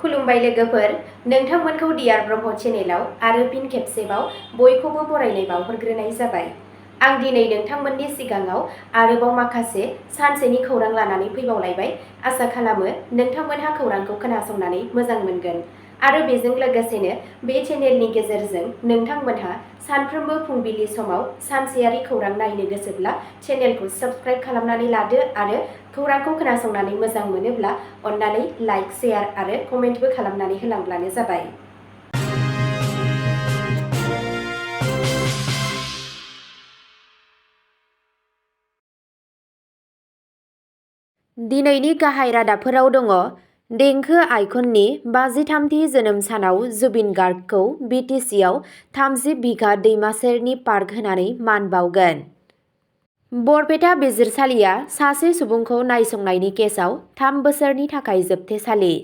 खुलुमबाय लोगोफोर, नोंथांमोनखौ डियार ब्रह्म चेनेलाव आरो फिन खेबसेबाव बयखौबो बरायनाय बावहरग्रोनाय जाबाय। आं दिनै नोंथांमोननि सिगाङाव आरोबाव माखासे सानसेनि खौरां लानानै फैबावलायबाय। आसा खालामो नोंथांमोनहा खौरांखौ खोनासंनानै मोजां मोनगोन आरो बेजों लोगोसेनो बे चेनेलनि गेजेरजों नोंथांमोनहा सानफ्रोमबो फुंबिलि समाव सानसेयारि खौरां नायनो गोसोब्ला चेनेलखौ साबस्क्राइब खालामनानै लादो आरो खौरांखौ खोनासंनानै मोजां मोनोब्ला अन्नानै लाइक, शेयार आरो कमेन्टबो खालामनानै होलांब्लानो जाबाय। दिनैनि गाहाय रादाबफोराव दङ। देंखो आइकननि 53थि जोनोम सानाव जुबिन गार्गखौ BTCआव 30 बिघा दैमा सेरनि पार्क होनानै मान बावगोन। बरपेटा बिजिरसालिया सासे सुबुंखौ नायसंनायनि केसआव 3 बोसोरनि थाखाय जोबथेसालि।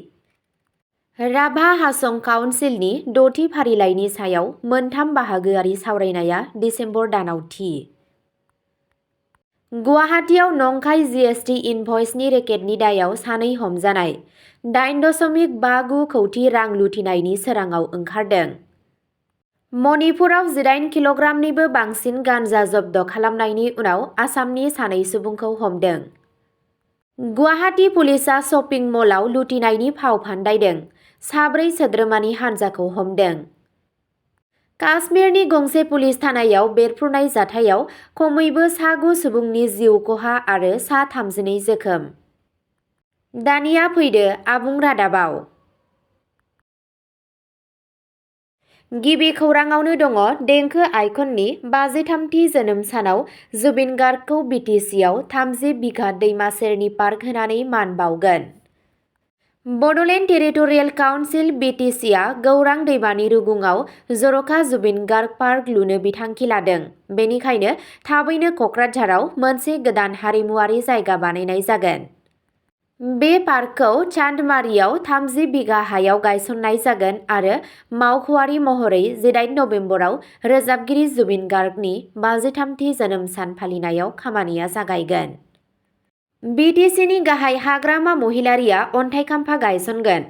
राभा हासं काउन्सिलनि 6थि फारिलाइनि सायाव मोनथाम बाहागोआरि सावरायनाया डिसेम्बर दानाव थि। गुवाहाटीआव नंखाय GST इनभइसनि रेकेटनि दायाव सानै हमजानाय। 8.59 कौटि रां लुथिनायनि सोराङाव ओंखारदों। मणिपुराव 18 किल'ग्रामनिबो बांसिन गान्जा जब्द खालामनायनि उनाव आसामनि सानै सुबुंखौ हमदों। गुवाहाटी पुलिसआ शपिं मलआव लुथिनायनि फाव फान्दायदों। 4 सोद्रोमानि हान्जाखौ हमदों। काश्मीरनि गंसे पुलिस थानायाव बेरफ्रुनाय जाथायाव खमैबो 9 सुबुंनि जिउ खहा आरो 32 जोखोम। दानिया फैदो आबुं रादाबाव। गिबि खौराङावनो दङ देंखो आइकननि 53थि जोनोम सानाव जुबिन गार्गखौ BTCआव 30 बिघा दैमा सेरनि पार्क होनानै मान बावगोन। बड'लेण्ड टेरिटरियेल काउन्सिल BTCआ गौरां दैमानि रुगुङाव जर'खा जुबिन गार्ग पार्क लुनो बिथांखि लादों। बेनिखायनो थाबैनो क'क्राझाराव मोनसे गोदान हारिमुआरि जायगा बानायनाय जागोन। बे पार्कखौ चान्दमारियाव 30 बिघा हायाव गायसननाय जागोन आरो मावख'आरि महरै 18 नबेम्बराव रोजाबगिरि जुबिन गार्गनि 53थि जोनोम सान फालिनायाव खामानिया जागायगोन। BTCनि गाहाय हाग्रामा महिलारिया अन्थाइ खाम्फा गायसनगोन।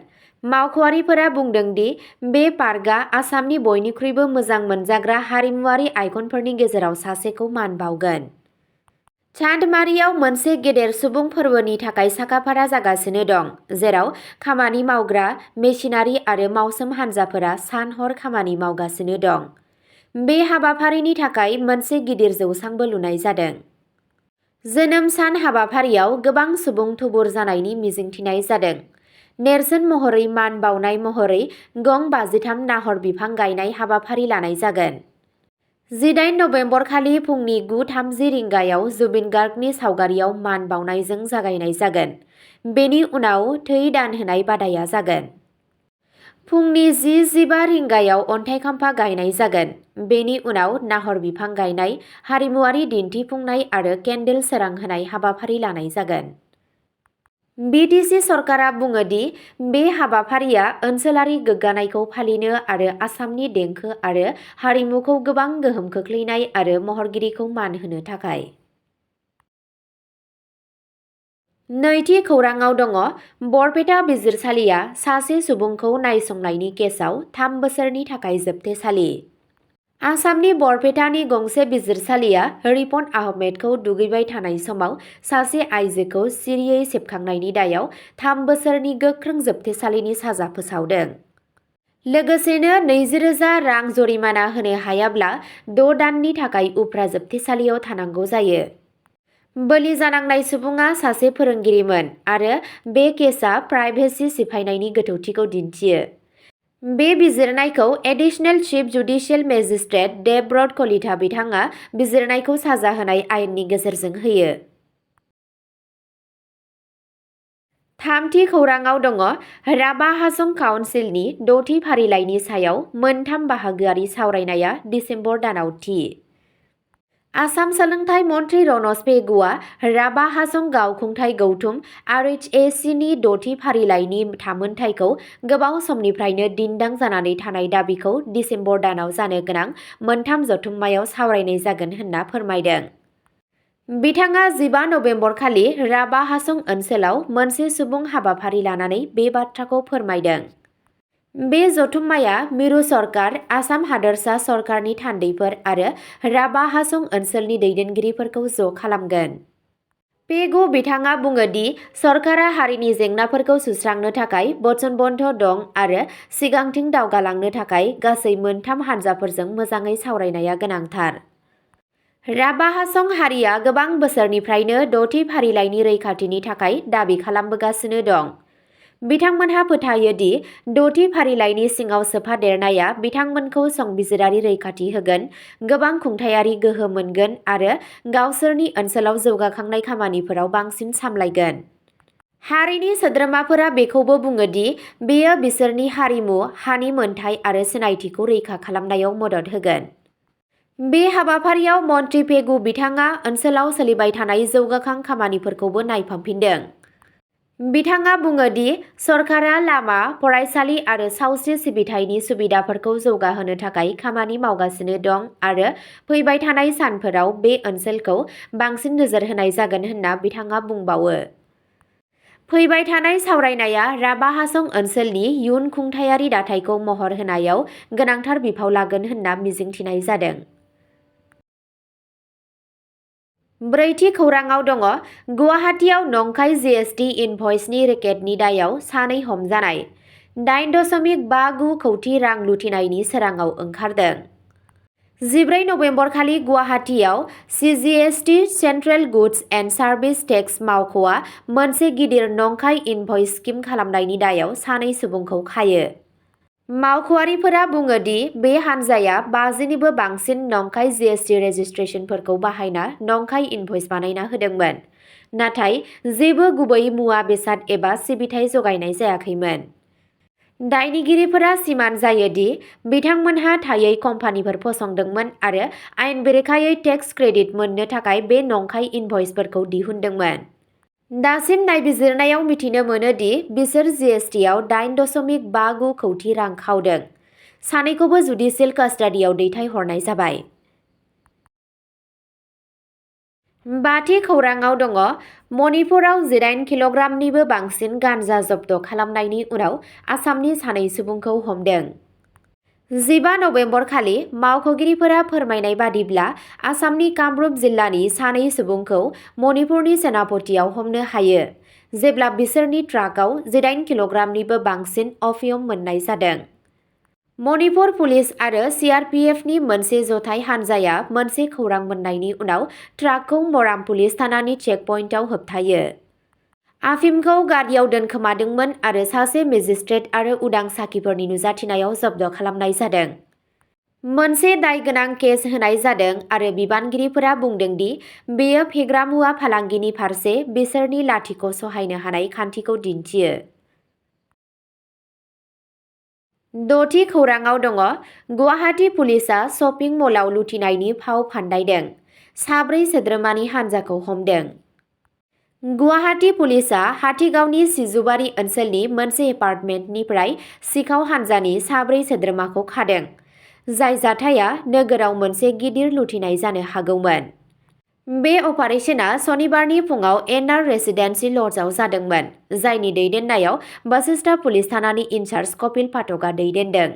मावख'आरिफोरा बुंदों दि बे पार्कआ आसामनि बयनिख्रुइबो मोजां मोनजाग्रा हारिमुआरि आइकनफोरनि गेजेराव सासेखौ मान बावगोन। चान्दमारियाव मोनसे गेदेर सुबुं फोरबोनि थाखाय साखाफारा जागासिनो दं, जेराव खामानि मावग्रा, मेसिनारि आरो मावसोम हानजाफोरा सान-हर खामानि मावगासिनो दं। बे हाबाफारिनि थाखाय मोनसे गिदिर जौसांबो लुनाय जादों। जोनोम सान हाबाफारियाव गोबां सुबुं थुबुर जानायनि मिजिंथिनाय जादों। नेरसोन महरै मान बावनाय महरै गं 53 नाहर बिफां गायनाय हाबाफारि लानाय जागोन। 18 नबेम्बर खालि फुंनि 9:30 रिंगायाव जुबिन गार्गनि सावगारियाव मान बावनायजों जागायनाय जागोन। बेनि उनाव थै दान होनाय बादाया जागोन। फुंनि 10:15 रिंगायाव अन्थाइ खाम्फा गायनाय जागोन। बेनि उनाव नाहर बिफां गायनाय, हारिमुआरि दिन्थिफुंनाय आरो केन्डेल सोरां होनाय हाबाफारि लानाय जागोन। BTC सरकारा बुङो दि बे हाबाफारिया ओनसोलारि गोग्गानायखौ फालिनो आरो आसामनि देंखो आरो हारिमुखौ गोबां गोहोम खोख्लैनाय आरो महरगिरिखौ मान होनो थाखाय। नैथि खौराङाव दङ बरपेटा बिजिरसालिया सासे सुबुंखौ नायसंनायनि केसआव 3 बोसोरनि थाखाय जोबथेसालि। आसामनि बरपेटानि गंसे बिजिरसालिया रिपन आहमेदखौ दुगैबाय थानाय समाव सासे आइजोखौ सिरियै सेबखांनायनि दायाव 3 बोसोरनि गोख्रों जोबथेसालिनि साजा फोसावदों। लोगोसेनो 20,000 रां जरिमाना होनो हायाब्ला 6 दाननि थाखाय उफ्रा जोबथेसालियाव थानांगौ जायो। बोलि जानांनाय सुबुङा सासे फोरोंगिरिमोन आरो बे केसआ प्राइभेसि सिफायनायनि गोथौथिखौ दिन्थियो। बे बिजिरनायखौ एडिशनेल चिफ जुडिशियेल मेजिस्ट्रेट देबब्रत कलिता बिथाङा बिजिरनायखौ साजा होनाय आयेननि गेजेरजों होयो। थामथि खौराङाव दङ राभा हासं काउन्सिलनि 6थि फारिलाइनि सायाव मोनथाम बाहागोआरि सावरायनाया डिसेम्बर दानाव थि। आसाम सोलोंथाइ मन्थ्रि रनज पेगुआ राभा हासं गावखुंथाइ गौथुम RHACनि 6थि फारिलाइनि थामोनथाइखौ गोबाव समनिफ्रायनो दिन्दां जानानै थानाय दाबिखौ डिसेम्बर दानाव जानो गोनां मोनथाम जथुम्मायाव सावरायनाय जागोन होनना फोरमायदों। बिथाङा 15 नबेम्बर खालि राभा हासं ओनसोलाव मोनसे सुबुं हाबाफारि लानानै बे बाथ्राखौ फोरमायदों। बे जथुम्माया मिरु सरकार, आसाम हादोरसा सरकारनि थान्दैफोर आरो राभा हासं ओनसोलनि दैदेनगिरिफोरखौ ज' खालामगोन। पेगु बिथाङा बुङो दि सरकारा हारिनि जेंनाफोरखौ सुस्रांनो थाखाय वचनबद्ध दं आरो सिगांथिं दावगालांनो थाखाय गासै मोनथाम हानजाफोरजों मोजाङै सावरायनाया गोनांथार। राभा हासं हारिया गोबां बोसोरनिफ्रायनो द'थि फारिलाइनि रैखाथिनि थाखाय दाबि खालामबोगासिनो दं। बिथांमोनहा फोथायो दि द'थि फारिलाइनि सिङाव सोफादेरनाया बिथांमोनखौ संबिजिरारि रैखाथि होगोन, गोबां खुंथायारि गोहो मोनगोन आरो गावसोरनि ओनसोलाव जौगाखांनाय खामानिफोराव बांसिन सामलायगोन। हारिनि सोद्रोमाफोरा बेखौबो बुङो दि बेयो बिसोरनि हारिमु, हानि मोनथाय आरो सिनायथिखौ रैखा खालामनायाव मदद होगोन। बे हाबाफारियाव मन्त्रि पेगु बिथाङा ओनसोलाव सोलिबाय थानाय जौगाखां खामानिफोरखौबो नायफामफिनदों। बिथाङा बुङो दि सरकारा लामा, फरायसालि आरो सावस्रि सिबिथायनि सुबिदाफोरखौ जौगाहोनो थाखाय खामानि मावगासिनो दं आरो फैबाय थानाय सानफोराव बे ओनसोलखौ बांसिन नोजोर होनाय जागोन होनना बिथाङा बुंबावो। फैबाय थानाय सावरायनाया राभा हासं ओनसोलनि इयुन खुंथायारि दाथायखौ महर होनायाव गोनांथार बिफाव लागोन होनना मिजिंथिनाय जादों। ब्रैथि खौराङाव दङ गुवाहाटीआव नंखाय जीएसटी इनभइसनि रेकेटनि दायाव सानै हमजानाय। 8.59 कौटि रां लुथिनायनि सोराङाव ओंखारदों। 14 नबेम्बरखालि गुवाहाटीआव CGST central goods and service tax मावख'आ मोनसे गिदिर नंखाय इनभइस स्किम खालामनायनि दायाव सानै सुबुंखौ खायो। मावख'आरिफोरा बुङो दि बे हानजाया 50निबो बांसिन नंखाय जीएसटी रेजिस्ट्रेशनफोरखौ बाहायना नंखाय इनभइस बानायना होदोंमोन, नाथाय जेबो गुबै मुवा बेसाद एबा सिबिथाइ जगायनाय जायाखैमोन। दायनिगिरिफोरा सिमान जायो दि बिथांमोनहा थायै कम्पानिफोर फसंदोंमोन आरो आयेन बेरेखायै टेक्स क्रेडिट मोननो थाखाय बे नंखाय इनभइसफोरखौ दिहुनदोंमोन। दासिम नायबिजिरनायाव मिथिनो मोनो दि बिसोर जीएसटीआव 8.59 कौटि रां खावदों। सानैखौबो जुडिसियेल कास्टाडियाव दैथायहरनाय जाबाय। बाथि खौराङाव दङ मणिपुराव 18 किल'ग्रामनिबो बांसिन गान्जा जब्द खालामनायनि उनाव आसामनि सानै सुबुंखौ हमदों। 15 नबेम्बरखालि मावख'गिरिफोरा फोरमायनाय बादिब्ला आसामनि कामरुप जिल्लानि सानै सुबुंखौ मणिपुरनि सेनापतिआव हमनो हायो, जेब्ला बिसोरनि ट्राकआव 18 किल'ग्रामनिबो बांसिन अफियम मोननाय जादों। मणिपुर पुलिस आरो सीआरपीएफनि मोनसे जथाय हानजाया मोनसे खौरां मोननायनि उनाव ट्राकखौ मराम पुलिस थानानि चेकपइन्टआव होबथायो। आफिमखौ गारियाव दोनखोमादोंमोन आरो सासे मेजिस्ट्रेट आरो उदां साखिफोरनि नुजाथिनायाव जब्द खालामनाय जादों। मोनसे दायगोनां केस होनाय जादों आरो बिबानगिरिफोरा बुंदों दि बेयो फेग्रा मुवा फालांगिनि फारसे बिसोरनि लाथिख' सहायनो हानाय खान्थिखौ दिन्थियो। द'थि खौराङाव दङ गुवाहाटी पुलिसआ शपिं मलाव लुथिनायनि फाव फान्दायदों, साब्रै सोद्रोमानि हानजाखौ हमदों। गुवाहाटी पुलिसआ हाथिगावनि सिजुबारि ओनसोलनि मोनसे एपार्टमेन्टनिफ्राय सिखाव हानजानि साब्रै सोद्रोमाखौ खादों, जाय जाथाया नोगोराव मोनसे गिदिर लुथिनाय जानो हागौमोन। बे अपारेशना सनिबारनि फुङाव एनआर रेसिडेन्सि लजआव जादोंमोन, जायनि दैदेननायाव बासिस्ता पुलिस थानानि इनचार्ज कपिल पाठकआ दैदेनदों।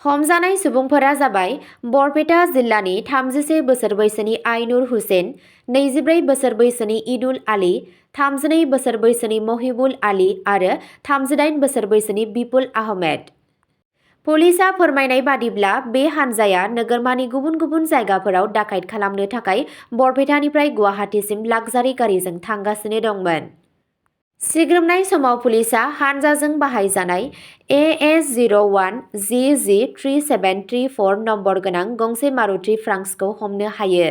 हमजानाय सुबुंफोरा जाबाय बरपेटा जिल्लानि 31 बोसोर बैसोनि आइनुर हुसेन, 24 बोसोर बैसोनि इदुल आली, 32 बोसोर बैसोनि महिबुल आली आरो 38 बोसोर बैसोनि बिपुल आहमेद। पुलिसआ फोरमायनाय बादिब्ला बे हानजाया नोगोरमानि गुबुन गुबुन जायगाफोराव डाकायत खालामनो थाखाय बरपेटानिफ्राय गुवाहाटीसिम लाक्जारि गारिजों थांगासिनो दंमोन। सिग्रोमनाय समाव पुलिसआ हानजाजों बाहायजानाय AS01 GG 3734 नम्बर गोनां गंसे मारुति फ्रांक्सखौ हमनो हायो।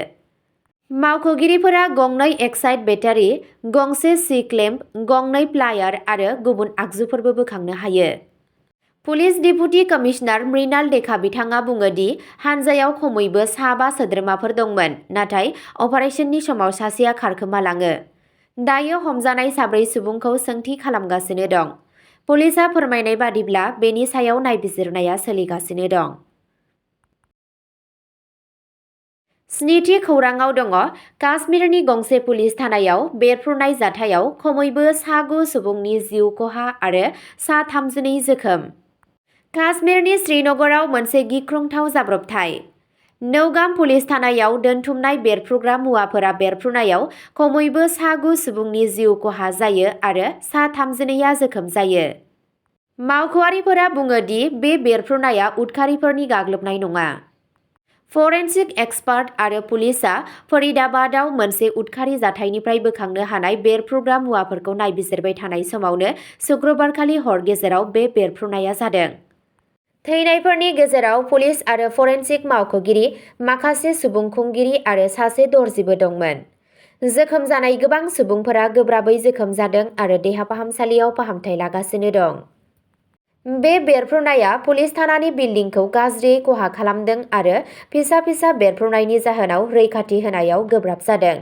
मावख'गिरिफोरा गंनै एक्साइड बेटारि, गंसे सी-क्लेम्प, गंनै प्लायार आरो गुबुन आगजुफोरबो बोखांनो हायो। पुलिस डेपुटि कमिशनार मृणाल देखा बिथाङा बुङो दि हानजायाव खमैबो 5 सोद्रोमाफोर दंमोन, नाथाय अपारेशननि समाव सासेया खारखोमालाङो। दायो हमजानाय साब्रै सुबुंखौ सोंथि खालामगासिनो दं। पुलिसआ फोरमायनाय बादिब्ला बेनि सायाव नायबिजिरनाया सोलिगासिनो दं। स्निथि खौराङाव दङ काश्मीरनि गंसे पुलिस थानायाव बेरफ्रुनाय जाथायाव खमैबो 9 सुबुंनि जिउ खहा आरो 32 जोखोम। काश्मीरनि श्रीनगराव मोनसे गिख्रंथाव जाब्रबथाय। नौगाम पुलिस थानायाव दोनथुमनाय बेरफ्रुग्रा मुवाफोरा बेरफ्रुनायाव खमैबो सा9 सुबुंनि जिउ खहा जायो आरो सा32आ जोखोम जायो। मावख'आरिफोरा बुङो दि बे बेरफ्रुनाया उदखारिफोरनि गाग्लोबनाय नङा। फरेन्सिक एक्सपार्ट आरो पुलिसआ फरीदाबादआव मोनसे उदखारि जाथायनिफ्राय बोखांनो हानाय बेरफ्रुग्रा मुवाफोरखौ नायबिजिरबाय थानाय समावनो शुक्रबारखालि हर गेजेराव बे बेरफ्रुनाया जादों। थैनायफोरनि गेजेराव पुलिस आरो फरेन्सिक मावख'गिरि, माखासे सुबुं खुंगिरि आरो सासे दर्जिबो दंमोन। जोखोम जानाय गोबां सुबुंफोरा गोब्राबै जोखोम जादों आरो देहा फाहामसालियाव फाहामथाय लागासिनो दं। बे बेरफ्रुनाया पुलिस थानानि बिल्डिंखौ गाज्रियै खहा खालामदों आरो फिसा-फिसा बेरफ्रुनायनि जाहोनाव रैखाथि होनायाव गोब्राब जादों।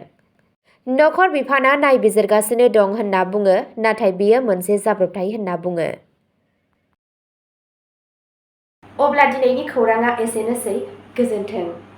नखर बिफानआ नायबिजिरगासिनो दं होनना बुङो, नाथाय बेयो मोनसे जाब्रबथाय होनना बुङो। अब्ला दिनैनि खौरांआ एसेनोसै। गोजोन्थों।